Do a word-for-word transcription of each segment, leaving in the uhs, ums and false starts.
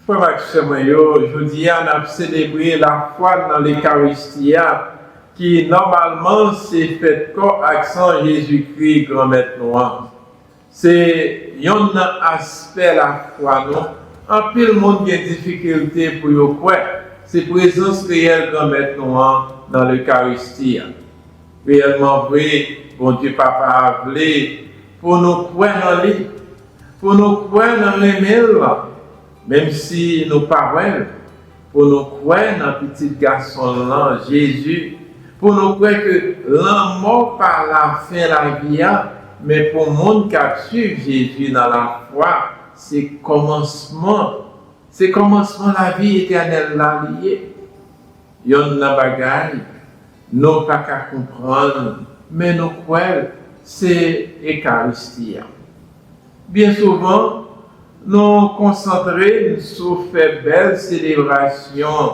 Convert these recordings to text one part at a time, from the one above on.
Frè m ak sè mwen yo, jodi a n ap selebre lafwa n nan Lekaristi a, ki nòmalman se fèt kò ak san Jezikri, Granmèt nou an. Se yonn nan aspè lafwa nou. Anpil moun gen difikilte pou yo kwè se prezans reyèl Granmèt nou an nan Lekaristi a. Reyèlman vre, Bondye Papa a vle pou nou kwè nan li, pou nou kwè nan renmen l lan, menm si nou pa wè l, pou nou kwè nan Pitit Gason l lan, Jezi, pou nou kwè ke lanmò pa lafen lavi a, men pou moun k ap swiv Jezi nan lafwa, se kòmansman, se kòmansman lavi etènèl la li ye. Yonn nan bagay nou pa ka konprann, men nou kwè l, se Ekaristi a. Byen souvan, nou konsantre n sou fè bèl selebrasyon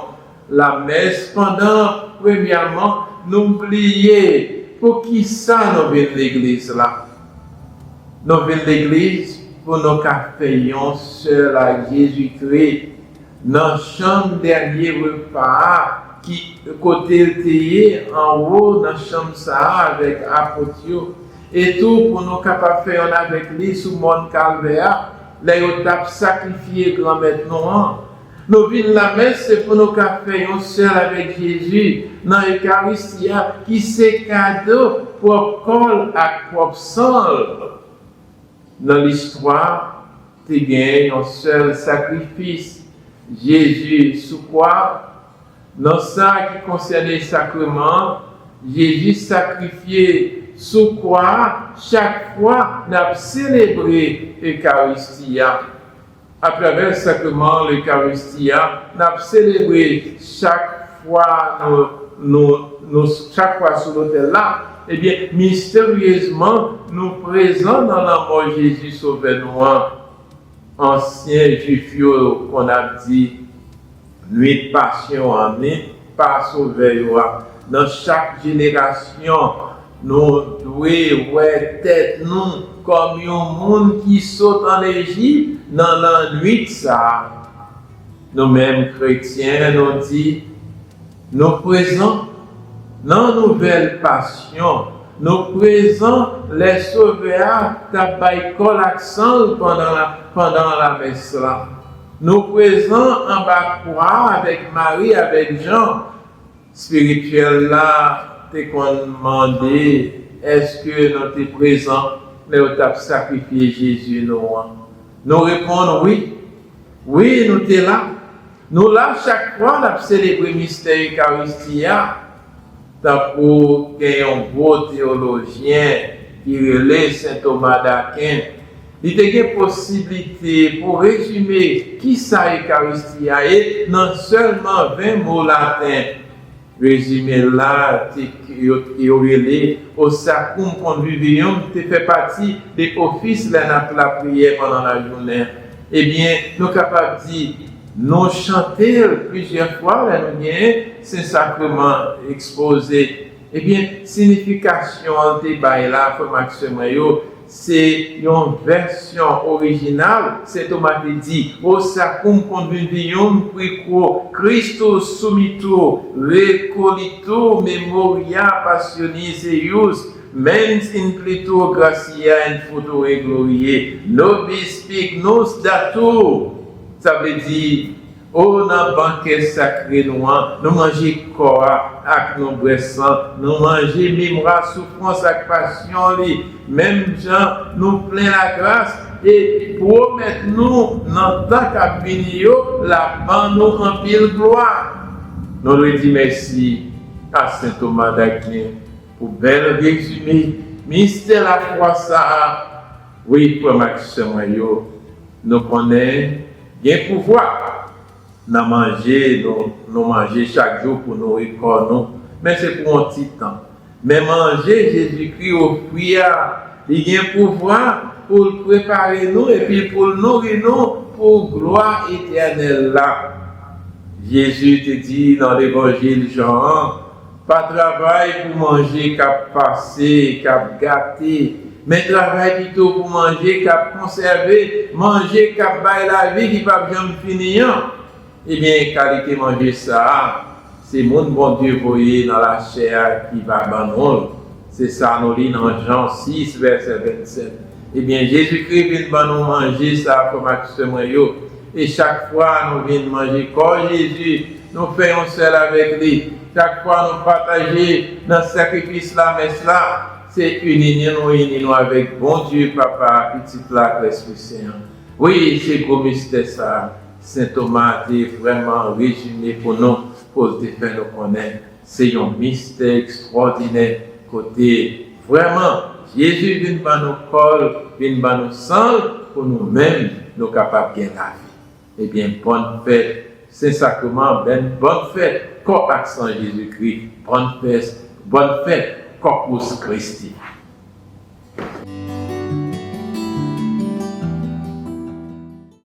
lamès pandan, premyèman, nou bliye poukisa nou vin legliz la. Nou vin legliz pou nou ka fè yon sèl ak Jezikri nan chanm dènye repa a, ki kote l te ye anwo nan chanm sa a avèk apot yo, e tou pou nou kapab fè yonn avèk li sou mòn Kalvè a, lè yo t ap sakrifye Granmèt nou an. Nou vin lamès se pou nou ka fè yon sèl avèk Jezi nan Ekaristi a, ki se kado pwòp kò l ak pwòp san l. Nan listwa, te gen yon sèl sakrifis, Jezi sou kwa. Nan sa ki konsène sakreman, Jezi sakrifye sou kwa chak fwa n ap selebre Ekaristi a. Atravè sakreman Lekaristi a, n ap selebre chak fwa nou, nou, nou, chak fwa sou lotèl la, ebyen, misteryezman, nou prezan nan lanmò Jezi Sovè nou an. Ansyen Jwif yo konn ap di, nwit Pasyon an, nwit Pasovè yo a. Nan chak jenerasyon, nou dwe wè tèt nou kòm yon moun ki sot ann Ejip nan lannwit sa a. Nou menm kretyen, nou di, nou prezan nan nouvèl Pasyon, nou prezan lè Sovè a t ap bay kò l ak san l pandan la, pandan lamès la. Nou prezan anba kwa a avèk Mari, avèk Jan. Espirityèl la te konn mande, èske nou te prezan lè yo t ap sakrifye Jezi nou an? Nou reponn wi. Wi, nou te la. Nou la chak fwa n ap selebre mistè Ekaristi a. Tankou gen yon gwo teyolojyen ki rele Sen Toma d'Aken, li te gen posiblite pou rezime kisa Ekaristi a ye nan sèlman ven mo laten. Rezime la te, yo, yo rele Ossacum Convivium, te fè pati de ofis lè n ap lapriyè pandan lajounen. Ebyen, nou kapab di, nou chante l plizyè fwa lè nou gen Sen Sakreman ekspoze. Ebyen, siyifikasyon l te bay la, frè m ak sè mwen yo, se yon vèsyon orijinal. Sen Toma te di, Ossacum Convivium, qui quo Christus sumitur recollitur, memoria passionis eius, mens implitur gratiae in futuro gloriae nobis pignus datur. Sa vle di, o, nan bankè sakre nou an, nou manje kò a ak nou bwè san, nou manje memwa soufrans ak pasyon li, menm jan nou plen lagras, e pwomèt nou nan tan k ap vini yo, l ap ban nou anpil glwa. Nou dwe di mèsi a Sen Toma d'Aken pou bèl rezime mistè lafwa sa a. Wi, frè m ak sè mwen yo, nou konnen gen pouvwa nan manje nou, nou manje chak jou pou nouri kò nou, men se pou yon ti tan. Men manje Jezikri ofri a, li gen pouvwa pou l prepare nou epi pou l nouri nou pou glwa etènèl la. Jezi te di nan Levanjil Jan an, pa travay pou manje k ap pase, k ap gate, Men travay pito pou manje k ap konsève, manje k ap bay lavi ki p ap janm fini an. Ebyen, kalite manje sa a, se moun Bondye voye nan lachè a ki va ban nou l. Se sa nou li nan Jan sis, vèsè vennsèt. Ebyen, Jezikri vin ban nou manje sa a, frè m ak sè mwen yo. E chak fwa nou vin manje kò Jezi, nou fè yon sèl avèk li. Chak fwa nou pataje nan sakrifis lamès la, se ini nou, ini nou avèk Bondye Papa, Pitit la ak Lèspri Sen an. Wi, se gwo mistè sa a, Sen Toma te vrèman rezime pou nou, pou l te fè nou konnen se yon mistè ekstwòdinè kote vrèman Jezi vin ban nou kò l, vin ban nou san l, pou nou menm nou kapab gen lavi. Ebyen, bòn fèt Sen Sakreman, bèn bòn fèt kò ak san Jezikri, bòn fèt, bòn fèt Corpus Christi.